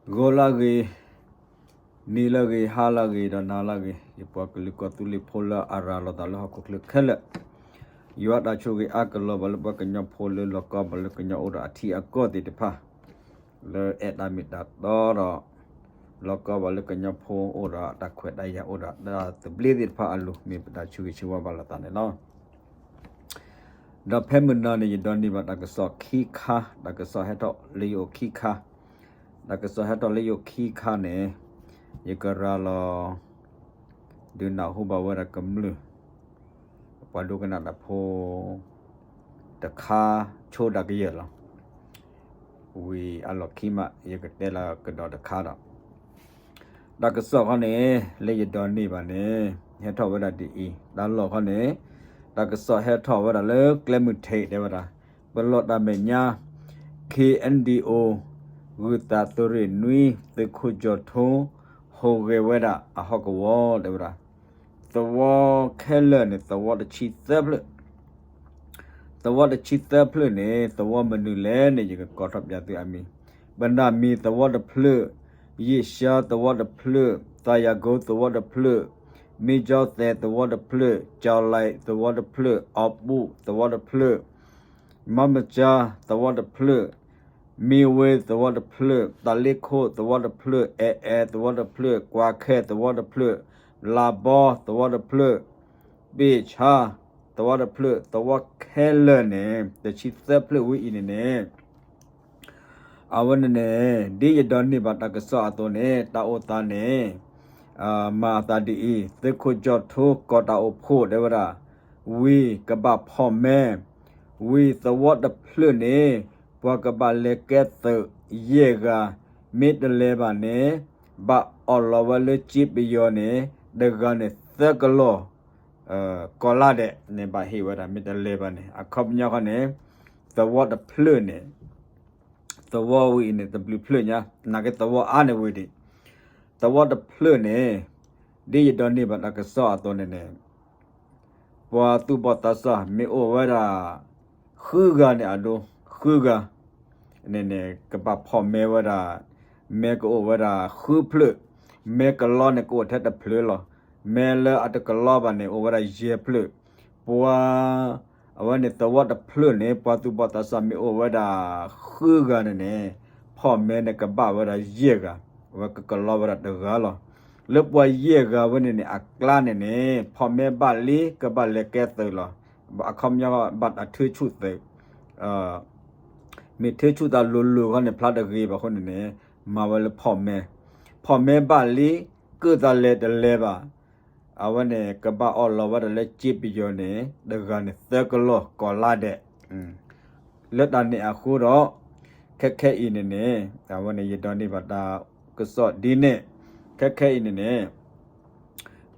ဂီၤလၢဂ့ၤ, နံၤလၢဂ့ၤ, ဟါလၢဂ့ၤ, ဒီးနၤလၢဂ့ၤ, ယပှၤကလုာ်ကီၢ်သူလ့ၤဖိလၢအရၤလီၤသးလၢဟီၣ်ခိၣ်ချၢခဲလၢာ်, ယွၤတၢ်ဆိၣ်ဂ့ၤအါကလီၤဘၣ်လၢပှၤကညီဖိလၢလီၤကီဘၣ်လၢကညီအိၣ်ဒီးအထံအကီၢ်သ့ၣ်တဖၣ်, လၢအဲၣ်တၢ်မ့ၢ်တၢ်တီဒီး လီၤကီဘၣ်လၢကညီဖိအိၣ်ဒီးတၢ်ခွဲးတၢ်ယာ်အိၣ်ဒီးတၢ်သဘျ့သ့ၣ်တဖၣ်အလိၤ မ့ၢ်ပတၢ်ဆၢဂ့ၤဆၢဝါဘၣ်လိာ်သးန့ၣ်လီၤ. ဒီးဖဲမုၢ်နၤန့ၣ် ယဒိးန့ၢ်ဘၣ်တၢ်ကစီၣ်ခံခါ, တၢ်ကစီၣ်ဟဲထီၣ်လၢယအိၣ်ခံခါ, တၢ်ကစီၣ်ဟဲထီၣ်လၢယအိၣ်ခံခါန့ၣ်, ယကရၤလီၤ ဒုးနၢ်ဟူဘၣ်ဝဲဒၣ်ကမျၢၢ် ပှၤဒိကနၣ်တၢ်ဖိ တခါဆိဒၣ်ကယဲၢ်လီၤ. ဝံၤအလီၢ်ခံမး ယကတဲလီၤကဒီးတခါဒီး တၢ်ကစီၣ်ခီန့ၣ် လၢယဒိးန့ၢ်ဘၣ်န့ၣ် ဟဲထီၣ်ဝဲဒၣ်ဒ်အံၤ, တၢ်လီၢ်ခီန့ၣ် တၢ်ကစီၣ်ဟဲထီၣ်ဝဲဒၣ်လၢကျဲမုၢ်ထံးတဲဝဲဒၣ်, ပလီၢ်တၢ်မဲာ်ညါ K N D O ဂုၢ်သးသုးရ့ၣ်နွံ သုးခိၣ်ကၠီၣ်ထိ ဟူးဂဲၤဝဲဒၣ်အဟီၣ်ကဝီၤတဲဝဲဒၣ်, သဝီခဲလၢာ်န့ၣ် သဝီတဆံသၢဖျၢၣ် သဝီတဆံသၢဖျၢၣ်န့ၣ် သဝီမနုၤလဲၣ်န့ၣ် ယကကိးထီၣ်ပၠးသုအမံၤ, ပနၢ်မံၤသဝီတဖျၢၣ်, ယ့ၣ်ၡါသဝီတဖျၢၣ်, သးယၤကိသဝီတဖျၢၣ်, မ့ၢ်ကၠီသဲးသဝီတဖျၢၣ်, ကၠီၤလဲးသဝီတဖျၢၣ်, အီၤပူၣ်သဝီတဖျၢၣ်, မၤမကၠါသဝီတဖျၢၣ်, မ့ၢ်ဝ့သဝီတဖျၢၣ်, တၢ်လ့ခိၣ်သဝီတဖျၢၣ်, အဲၣ်အဲၣ်သဝီတဖျၢၣ်, ကွၢ်ခဲသဝီတဖျၢၣ်, လၤဘီသဝီတဖျၢၣ်, ပ့ၢ်ဆါသဝီတဖျၢၣ်, သဝီခဲလၢာ်န့ၣ် တဆံသၢဖျၢၣ်ဝံၤအံၤန့ၣ်န့ၣ် အဝဲန့ၣ်န့ၣ် ဒ်ယဒိးန့ၢ်ဘၣ်တၢ်ကစီၣ်အသိးန့ၣ် တၢ်အိၣ်သးန့ၣ် မၤအသးဒ်အံၤ, သုးခိၣ်ကၠီၣ်ထိကိးတၢ်အိၣ်ဖှိၣ်တဲဝဲဒၣ်, ဝံၤကဘၣ်ဖီၣ်မဲ, ဝံၤသဝီတဖျၢၣ်န့ၣ် ပှၤကဘၣ်လဲၤကဲသုးယဲၢ်ဂၤ, မ့ၢ်တလဲၤဘၣ်န့ၣ် ဘၣ်အီၣ်လီၤဝဲလၢစ့ပယီၤန့ၣ် တဂၤန့ၣ်သၢကလီၢ် ကီၢ်လါဒဲးန့ၣ် ဘၣ်ဟ့ၣ်ဝဲဒၣ် မ့ၢ်တလဲၤဘၣ်န့ၣ် အခီပညီခီန့ၣ် သဝီတဖျၢၣ်န့ၣ် သဝီဝံၤအံၤန့ၣ် တဘျုးဖျၢၣ်ညါ နာ်က့သဝီအါန့ၣ်ဝံၤဒံး သဝီတဖျၢၣ်န့ၣ် ဒ်ယဒိးန့ၢ်ဘၣ်တၢ်ကစီၣ်အသိးန့ၣ်န့ၣ် ပှၤသူၣ်ဘီၣ်သးစၢ်မ့ၢ်အိၣ်ဝဲဒၣ် ဃုဂၤန့ၣ်အဒိ ဃုဂၤ န့ၣ်န့ၣ် ကဘၣ်ဖီၣ်မဲဝဲဒၣ် မဲကအိၣ်ဝဲဒၣ်ဃုဖျၢၣ်, မဲကလီန့ၣ်ကအိၣ်ထဲတဖျၢၣ်လီၤ. မဲလၢအတကလီဘၣ်န့ၣ် အိၣ်ဝဲဒၣ်ယဲၢ်ဖျၢၣ်. ပှၤ အဝဲန့ၣ်သဝီတဖျၢၣ်န့ၣ် ပှၤသူၣ်ဘီၣ်သးစၢ်မ့ၢ်အိၣ်ဝဲဒၣ်ဃုဂၤန့ၣ်န့ၣ် ဖီၣ်မဲန့ၣ်ကဘၣ်ဝဲဒၣ်ယဲၢ်ဂၤ, အဝဲကကလီဝဲဒၣ်တဂၤလီၤ. လၢပှၤယဲၢ်ဂၤဝဲန့ၣ်န့ၣ် အကျါန့ၣ်န့ၣ် ဖီၣ်မဲဘၣ်လံ ကဘၣ်လဲၤကဲသုးလီၤ. အခီပညီဘၣ်တၢ်ထုးဆူၣ်သုး မ့ၢ်ထုးဆူၣ်သးလိၤလိၤခီန့ၣ် ဖျါတဂ့ၤဘၣ်အဃိန့ၣ်န့ၣ် မၤဝဲလၢဖီၣ်မဲ, ဖီၣ်မဲဘၣ်လံ ကၢၣ်သးလဲၤတလဲၤဘၣ်, အဝဲန့ၣ် ကဘၣ်အီၣ်လီၤဝဲဒၣ်လၢစ့ပယီၤန့ၣ် တဂၤန့ၣ်သၢကလီၢ်ကီၢ်လါဒဲး. လၢတၢ်န့ၣ်အဃိဒီး ခဲခဲအံၤန့ၣ်န့ၣ် အဝဲန့ၣ်ယဒိးန့ၢ်ဘၣ်တၢ်ကစီၣ်ဒ်န့ၣ် ခဲခဲအံၤန့ၣ်န့ၣ်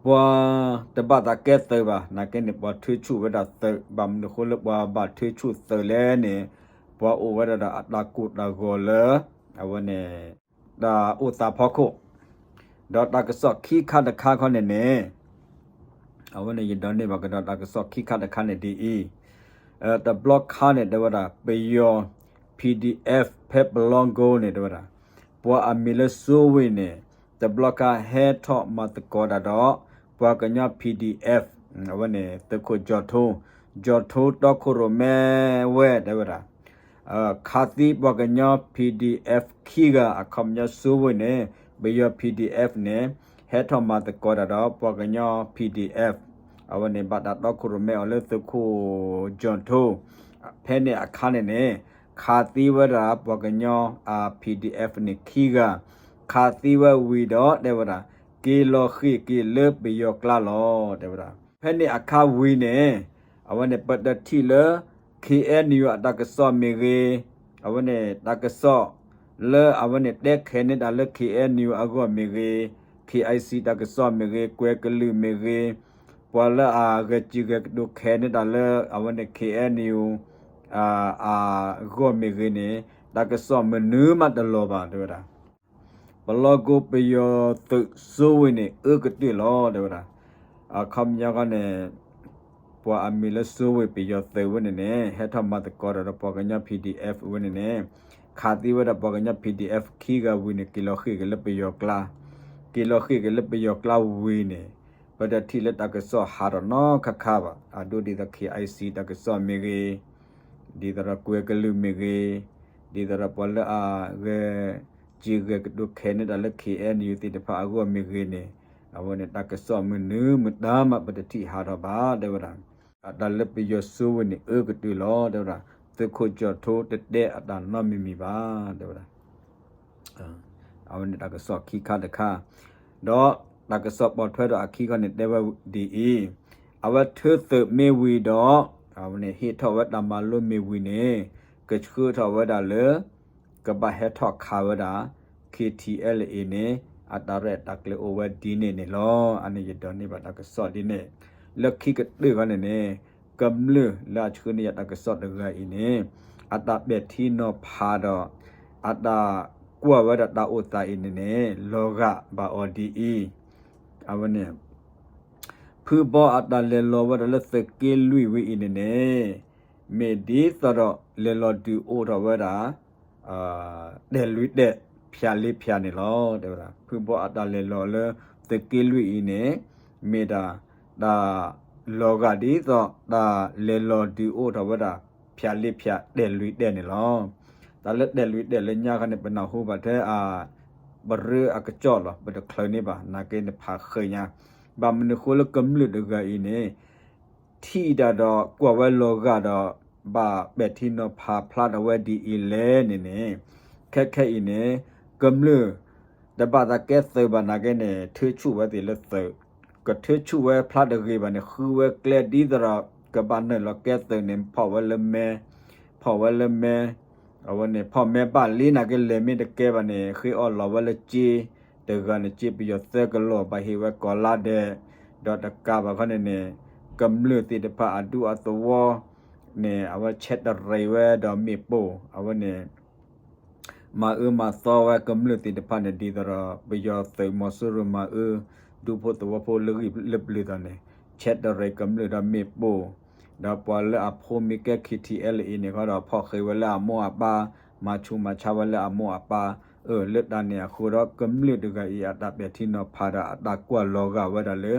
ပှၤတဘၣ်သးကဲသုးဘၣ် နာ်က့န့ၣ် ပှၤထုးဆူၣ်ဝဲဒၣ်သုး ဘၣ်မနုၤအဃိလၢပှၤဘၣ်ထုးဆူၣ်သုးလဲၣ်န့ၣ် ပှၤအိၣ်ဝဲဒၣ်ဒီးအတၢ်ကိၢ်တၢ်ဂီၤလၢ အဝဲန့ၣ် တၢ်အိၣ်သးဖီခိၣ်, ဒီးတၢ်ကစီၣ်ခံခါတခါခီန့ၣ်န့ၣ် အဝဲန့ၣ်ယဒိးန့ၢ်ဘၣ်ကဒီးတၢ်ကစီၣ်ခံခါတခါန့ၣ်ဒ်အံၤ, တဘျီခါန့ၣ် တဲဝဲဒၣ် ပယီၤ P D F ဖဲပလီကိန့ၣ် တဲဝဲဒၣ် ပှၤအမံၤလၢစိဝ့ၢ်န့ၣ် တဘျီခါဟဲထီၣ်မၤသကိးတၢ်ဒီး ပှၤကညီ P D F အဝဲန့ၣ် သုးခိၣ်ကၠီၣ်ထိ, ကၠီၣ်ထိတီခိၣ်ရိၣ်မဲဝဲ တဲဝဲဒၣ် ခးသံပှၤကညီ P D F ခံဂၤ အခီပညီစိဝ့ၢ်န့ၣ် ပယီၤ P D F န့ၣ် ဟဲထီၣ်မၤသကိးတၢ်ဒီးပှၤကညီ P D F အဝဲန့ၣ်ဘၣ်တၢ်တီခိၣ်ရိၣ်မဲအီၤလၢသုးခိၣ်ကၠီၣ်ထိ, ဖဲန့ၣ်အခါန့ၣ်န့ၣ် ခးသံဝဲဒၣ်ပှၤကညီ P D F န့ၣ်ခံဂၤ, ခးသံဝဲဝံၤဒီးတဲဝဲဒၣ် က့ၤလီၤဃ့ၢ်က့ၤလၢပယီၤကျါလီၤ တဲဝဲဒၣ်. ဖဲန့ၣ်အခါဝံၤန့ၣ် အဝဲန့ၣ်ပတထံၣ်လၢ K N U အတၢ်ကစီၣ်မ့ၢ်ဂ့ၤ, အဝဲန့ၣ်တၢ်ကစီၣ် လၢအဝဲန့ၣ်တဲခဲန့ၢ်တၢ်လၢ K N U အဂီၢ်မ့ၢ်ဂ့ၤ, K I C တၢ်ကစီၣ်မ့ၢ်ဂ့ၤ, ကွဲၤကလုာ်မ့ၢ်ဂ့ၤ, ပှၤလၢအဂဲၤစံၣ်ဂဲၤကတိၤခဲန့ၢ်တၢ်လၢအဝဲန့ၣ် K N U အဂီၢ်မ့ၢ်ဂ့ၤန့ၣ် တၢ်ကစီၣ်မနုၤမးတလီၤဘၣ် တဲဝဲဒၣ်. ပလီကိပယီၤသုးစိဝ့ၢ်န့ၣ် အၢကတၢၢ်လီၤ တဲဝဲဒၣ်. အခီပညီခီန့ၣ် ပှၤအမံၤလၢစိဝ့ၢ်ပယီၤသုးဝဲန့ၣ်န့ၣ် ဟဲထီၣ်မၤသကိးတၢ်ဒီးပှၤကညီ P D F ဝဲန့ၣ်န့ၣ် ခ ခးသံဝဲဒၣ်ပှၤကညီ P D F ခံဂၤဝံၤန့ၣ် က့ၤလီၤဃ့ၢ်က့ၤလၢပယီၤကျါ, က့ၤလီၤဃ့ၢ်က့ၤလၢပယီၤကျါဝံၤန့ၣ် ပတထံၣ်လၢတၢ်ကစီၣ်ဟးထီၣ်နီတခါဘၣ်. အဒိဒ်သိး K I C တၢ်ကစီၣ်မ့ၢ်ဂ့ၤ, ဒ်သိးဒီးကွဲကလုာ်မ့ၢ်ဂ့ၤ, ဒ်သိးဒီးပှၤလၢအဂဲၤ က့ၤဂဲၤကတိၤခဲန့ၢ်တၢ်လၢ K N U သ့ၣ်တဖၣ်အဂီၢ်မ့ၢ်ဂ့ၤန့ၣ်, အဝဲန့ၣ်တၢ်ကစီၣ်မနုၤမတၤမး ပတထံၣ်ဟးထီၣ်ဘၣ် တဲဝဲဒၣ်. အတၢ်လၢပယီၤစိဝဲန့ၣ် အၢကတုၤလီၤ တဲဝဲဒၣ်. သုးခိၣ်ကၠီၣ်ထိတတဲအတၢ်နီတမံၤမံၤဘၣ် တဲဝဲဒၣ်. အဝဲန့ၣ်တၢ်ကစီၣ်ခံခါတခါ, ဒီးတၢ်ကစီၣ်ပိာ်ထွဲဒီးအခံခီန့ၣ် တဲဝဲဒ်အံၤ, အဝဲထၢသုးမ့ၢ်ဝံၤဒီး အဝဲန့ၣ်ဟ့ၣ်ထီၣ်ဝဲတၢ်မၤလိမ့ၢ်ဝံၤန့ၣ် ကဆှၢထီၣ်ဝဲဒၣ်လၢ ကဘၣ်ဟဲထီၣ်ခးဝဲဒၣ် K T L A န့ၣ် အတၢ်ရဲၣ်တၢ်ကျဲၤအိၣ်ဝဲဒ်န့ၣ်န့ၣ်လီၤ. အန့ၣ်ယဒိးန့ၢ်ဘၣ်တၢ်ကစီၣ်ဒ်န့ၣ်, လၢခံကတၢၢ်ခီန့ၣ်န့ၣ် ကမျၢၢ်လၢအဆှၢန့ၢ်ယၤတၢ်ကစီၣ်တဂၤအံၤန့ၣ် အတၢ်ပဲာ်ထံနီၤဖးဒီး အတၢ်ကွၢ်ဝဲဒၣ်တၢ်အိၣ်သးအံၤန့ၣ်န့ၣ် လီၤဂာ်ဘၣ်အီၤဒ်အံၤ, အဝဲန့ၣ် ဖုဘီအတၢ်လဲၤလီၤဝဲဒၣ်လၢသုးက့လွံၢ်ဝဲအံၤန့ၣ်န့ၣ် မ့ၢ်ဒ်သိးဒီးလဲၤလီၤဒုးအိၣ်ထီၣ်ဝဲဒၣ် တဲာ်လွံၢ်တဲာ် ဖၠးလ့ဖၠးန့ၣ်လီၤ တဲဝဲဒၣ်. ဖုဘီအတၢ်လဲၤလီၤလၢသုးက့လွံၢ်အံၤန့ၣ် မ့ၢ်ဒၣ်တၢ်လီၤဂာ်ဒ်သိးတၢ်လဲၤလီၤဒုးအိၣ်ထီၣ်ဝဲဒၣ် ဖၠးလ့ဖၠး တဲာ်လွံၢ်တဲာ်န့ၣ်လီၤ. တၢ်လၢတဲာ်လွံၢ်တဲာ်လၢညါခီန့ၣ် ပနၢ်ဟူဘၣ်ထဲအ ပရၢအကစီၣ်လီၤ, ပတချုးန့ၢ်ဘၣ် နာ်က့န့ၣ်ဖးဃ့ညါ, ဘၣ်မနုၤဃိလၢကမျၢၢ်တဂၤအံၤန့ၣ် ထံၣ်တၢ်ဒီးကွၢ်ဝဲလီၤဂာ်ဒီး ဘၣ်ပဲာ်ထံနီၤဖးဖျါထီၣ်ဝဲဒ်အံၤလဲၣ်န့ၣ်န့ၣ်, ခဲခဲအံၤန့ၣ် ကမျၢၢ် တဘၣ်သးကဲသုးဘၣ်နာ်က့န့ၣ် ထုးဆူၣ်ဝဲသ့ၣ်လၢသုး, ကထုးဆူၣ်ဝဲဖျါတဂ့ၤဘၣ်န့ၣ် ဃုဝဲကျဲဒ်သိးဒီး ကဘၣ်နုာ်လီၤကဲသုးန့ၣ် ဖီၣ်ဝဲလၢမဲ, ဖီၣ်ဝဲလၢမဲ အဝဲန့ၣ် ဖီၣ်မဲဘၣ်လံနာ်က့ လဲၤမ့ၢ်တကဲဘၣ်န့ၣ် ဃ့အီၣ်လီၤဝဲလၢစ့, တဂၤန့ၣ် စ့ပယီၤသၢကလီၢ် ဘၣ်ဟ့ၣ်ဝဲကိးလါဒဲး, ဒီးတကးဘၣ်ခီန့ၣ်န့ၣ် ကမျၢၢ်သ့ၣ်တဖၣ်အဒူအသဝီန့ၣ် အဝဲဆဲးတရံးဝဲဒီးမ့ၣ်ပိၢ် အဝဲန့ၣ် မၤအၢမၤသီဝဲကမျၢၢ်သ့ၣ်တဖၣ်န့ၣ် ဒ်သိးဒီးပယီၤသုးမီၤစိရိၤမၤအၢ ဒူဖိသဝီဖိလၢဂံၢ်လၢပျၢၤသီန့ၣ် ဆဲးတရံးကမျၢၢ်ဒီးမ့ၣ်ပိၢ်, ဒီးပှၤလၢအဖိမ့ၢ်ကဲ K T L A န့ၣ်ခီဒီး ဖီၣ်ဃ့ဝဲလၢအမိၢ်အပၢ်, မၤဆူးမၤဆါဝဲလၢအမိၢ်အပၢ်, အၢ လၢတၢ်န့ၣ်အဃိဒီး ကမျၢၢ်တဂၤအံၤ အတၢ်ပဲာ်ထံနီၤဖးဒီးအတၢ်ကွၢ်လီၤဂာ်ဝဲဒၣ်လၢ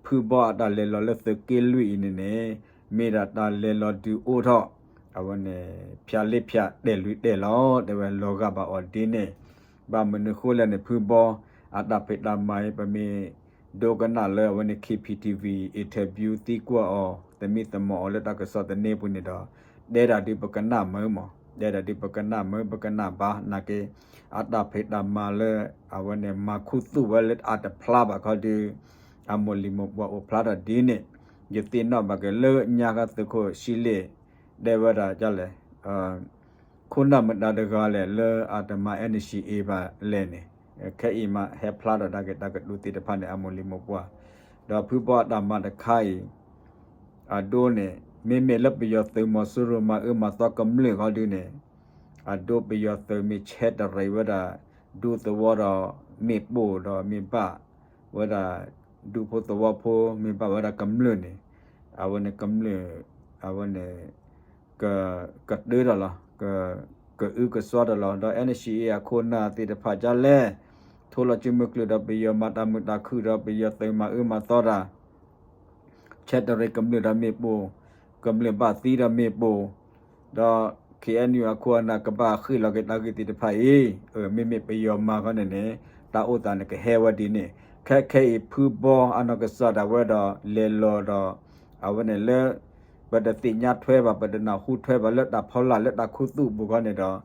ဖုဘီအတၢ်လဲၤလီၤလၢသုးက့လွံၢ်အံၤန့ၣ်န့ၣ် မ့ၢ်ဒၣ်တၢ်လဲၤလီၤဒုးအိၣ်ထီၣ် အဝဲန့ၣ် ဖၠးလ့ဖၠး တဲာ်လွံၢ်တဲာ်လီၤ တဲဝဲလီၤဂာ်ဘၣ်အီၤဒ်န့ၣ်, ဘၣ်မနုၤဃိလဲၣ်န့ၣ် ဖုဘီ အတၢ်ဖံးတၢ်မၤအံၤ ပမ့ၢ်ဒိကနၣ်လၢအဝဲန့ၣ် K P T V interview သံကွၢ်အီၤ သမံသမိးအီၤလၢတၢ်ကစီၣ်သန့ပူၤန့ၣ်ဒီး တဲဒၣ်ဒုးပကနၣ်မုာ်မး တဲဒၣ်ဒုးပကနၣ်မုာ် ပကနၣ်ဘၣ်နာ်က့ အတၢ်ဖံးတၢ်မၤလၢ အဝဲန့ၣ် မၤခူသူၣ်ဝဲလၢအတဖျါဘၣ်ခီဒုး အမိၢ်လံၤမိၢ်ပှၢ်အိၣ်ဖျါထီၣ်ဒ်န့ၣ်, ယသ့ၣ်နီၣ်ဘၣ်က့ၤလၢညါခီသုးခိၣ်ဆံလ့ၣ် တဲဝဲဒၣ်ဒ်လဲၣ် ခိၣ်နၢ်မတၤတဂၤလဲၣ် လၢအတမၤ N C A ဘၣ်လဲၣ်န့ၣ်, ခဲအံၤမးဟဲဖျါထီၣ်တၢ်ဂ့ၢ်တၢ်ကတိၤသ့ၣ်တဖၣ်န့ၣ် အမိၢ်လံၤမိၢ်ပှၢ်, ဒီးဖုဘီအတၢ်မၤတခါအံၤ အဒိန့ၣ် မ့မ့ၢ်လၢပယီၤသုးမီၤစိရိၤမၤအၢမၤသီကမျၢၢ်ခီဒုးန့ၣ်, အဒိပယီၤသုးမ့ၢ်ဆဲးတရံးဝဲဒၣ် ဒူသဝီဒီးမ့ၣ်ပိၢ်ဒီးမ့ၢ်ဘၣ်ဝဲဒၣ် ဒူဖိသဝီဖိ မ့ၢ်ဘၣ်ဝဲဒၣ်ကမျၢၢ်န့ၣ်, အဝဲန့ၣ်ကမျၢၢ် အဝဲန့ၣ် က ကတၢၢ်တၢ်လီၤ, ကအုကစွါတၢ်လီၤ, ဒီး N C A အခိၣ်အနၢ်သ့ၣ်တဖၣ်ဒ်လဲၣ်, ထိၣ်လီၤစုမုၢ်ကျၢၢ်ဒီးပယီၤမၤတၢ်မုာ်တၢ်ခုၣ်ဒီးပယီၤသုးမၤအၢမၤသီတၢ် ဆဲးတရံးကမျၢၢ်ဒီးမ့ၣ်ပိၢ်, ကမျၢၢ်ဘၣ်သံဒီးမ့ၣ်ပိၢ်, ဒီး K N U အခိၣ်အနၢ်ကဘၣ်ဃ့ၢ်လီၤက့ၤတၢ်ဂ့ၢ်သ့ၣ်တဖၣ်အံၤ, မ့မ့ၢ်ပယီၤမၤခီန့ၣ်န့ၣ် တၢ်အိၣ်သးန့ၣ်ကဟဲဝဲဒ်န့ၣ်, ခဲခဲအံၤဖုဘီအနီၢ်ကစၢ်ဒၣ်ဝဲဒီးလဲၤလီၤဒီး အဝဲန့ၣ်လၢ ပတသ့ၣ်ညါထွဲဘၣ် ပတနၢ်ဟူထွဲဘၣ်လၢတၢ်ဖီလာ်လၢတၢ်ခူသူၣ်ပူၤခီန့ၣ်ဒီး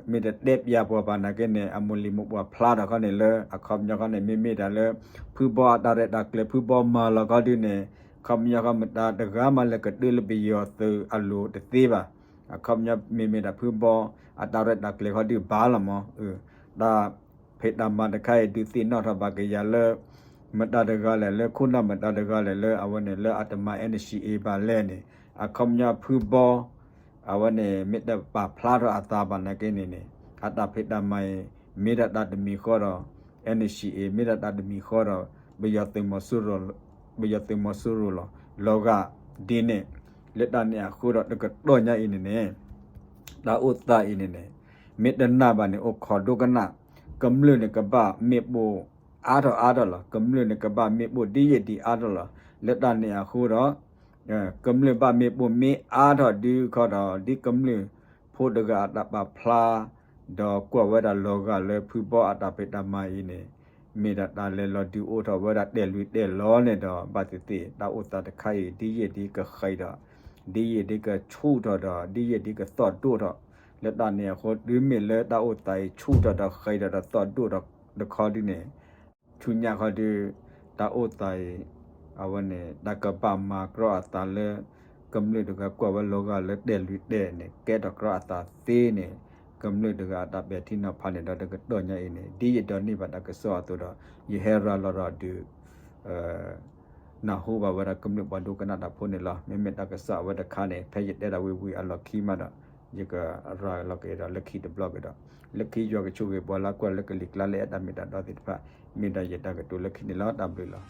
မ့ၢ်တတဲပျၢ်ပှၤဘၣ်နာ်က့န့ၣ် အမိၢ်လံၤမိၢ်ပှၢ်ဖျါထီၣ်ခီန့ၣ်လၢ အခီပညီခီန့ၣ် မ့မ့ၢ်ဒၣ်လၢ ဖုဘီအတၢ်ရဲၣ်တၢ်ကျဲၤဖုဘီမၤလီၤခီဒုးန့ၣ် အခီပညီခီမတၤတဂၤမးလဲၤကတၢၢ်လၢပယီၤသုးအလိၤတသ့ဘၣ်. အခီပညီမ့မ့ၢ်ဒၣ်ဖုဘီ အတၢ်ရဲၣ်တၢ်ကျဲၤခီဒုးဘၣ်လီၤမး, တၢ်ဖံးတၢ်မၤတခါအံၤဒုးသ့ၣ်နီၣ်ထီၣ်ဘၣ်က့ၤယၤလၢ မတၤတဂၤလဲၣ် လၢခိၣ်နၢ်မတၤတဂၤလဲၣ် လၢအဝဲန့ၣ်လၢအတမၤ N C A ဘၣ်လဲၣ်န့ၣ် အခီပညီဖုဘီ အဝဲန့ၣ် မ့ၢ်တပာ်ဖျါထီၣ်အသးဘၣ်နာ်က့န့ၣ်န့ၣ် အတၢ်ဖံးတၢ်မၤအံၤ မ့ၢ်ဒၣ်တၢ်တမံၤဃီဒီး N C A မ့ၢ်ဒၣ်တၢ်တမံၤဃီဒီး ပယီၤသုးမီၤစိရိၤလီၤ. လီၤဂာ်ဒ်န့ၣ် လၢတၢ်န့ၣ်အဃိဒီးတကတီၢ်ညါအံၤန့ၣ်န့ၣ် တၢ်အိၣ်သးအံၤန့ၣ်န့ၣ် မ့ၢ်တနာ်ဘၣ်န့ၣ် အိၣ်ခိးဒိကနၣ်, ကမျၢၢ်န့ၣ်ကဘၣ်မ့ၢ်ပိၢ်အါထီၣ်အါထီၣ်လီၤ. ကမျၢၢ်န့ၣ်ကဘၣ်မ့ၢ်ပိၢ်ဒ်ယဲၢ်ဒ်အါထီၣ်လီၤ. လၢတၢ်န့ၣ်အဃိဒီး ကမျၢၢ်ဘၣ်မ့ၢ်ပိၢ်မ့ၢ်အါထီၣ်ဒုးခီဒီး ဒ်ကမျၢၢ်ဖိတဂၤအတၢ်ပာ်ဖျါ ဒီးကွၢ်ဝဲဒၣ်လီၤဂာ်လၢဖုဘီအတၢ်ဖံးတၢ်မၤအံၤန့ၣ် မ့ၢ်ဒၣ်တၢ်လဲၤလီၤဒုးအိၣ်ထီၣ်ဝဲဒၣ်တဲာ်လွံၢ်တဲာ်လီၤန့ၣ်ဒီး ဘၣ်သ့ၣ်သ့ၣ် တၢ်အိၣ်သးတခါအံၤ ဒ်ယဲၢ်ဒ်ကဃံးဒီး ဒ်ယဲၢ်ဒ်ကဆူၣ်ထီၣ်ဒီး ဒ်ယဲၢ်ဒ်ကသီၣ်ဒိၣ်ထီၣ် လၢတၢ်န့ၣ်အဃိ တုၤမ့ၢ်လၢတၢ်အိၣ်သးအံၤဆူၣ်ထီၣ်ဒီးဃံးထီၣ်ဒီးသီၣ်ဒိၣ်ထီၣ်တခီဒုန့ၣ် ဆူညါခီဒု တၢ်အိၣ်သးအံၤ အဝဲန့ၣ် တၢ်ကဘၣ်မၤကြီအသးလၢ ကမျၢၢ်တဂၤကွၢ်ဝဲလီၤဂာ်လၢတဲာ်လွံၢ်တဲာ်န့ၣ် ကဲထီၣ်ကြီအသးသ့န့ၣ် ကမျၢၢ်တဂၤအတၢ်ပဲာ်ထံနီၤဖးန့ၣ်ဒီး တကတီၢ်ညါအံၤန့ၣ် ဒ်ယဒိးန့ၢ်ဘၣ်တၢ်ကစီၣ်အသိးဒီး ယဟဲရၤလီၤဒီးဒုး နၢ်ဟူဘၣ်ဝဲဒၣ်ကမျၢၢ်ပှၤဒိကနၣ်တၢ်ဖိန့ၣ်လီၤ. မ့မ့ၢ်တၢ်ကစီၣ်အဝဲတခါန့ၣ် ဖဲယတဲဒၣ်ဝံၤဝံၤအလီၢ်ခံမးဒီး ယကရၤလီၤက့ၤဒီးလၢခံတဘျီက့ၤဒီး လၢခံယွၤကဆိၣ်ဂ့ၤပှၤလၢကွၢ်လၢကလံၤကျါလၢအဲၣ်တၢ်မ့ၢ်တၢ်တီသ့ၣ်တဖၣ် မ့ၢ်ဒၣ်ယတၢ်ကတိၤလၢခံန့ၣ်လီၤ. တၢ်ဘျုးလီၤ.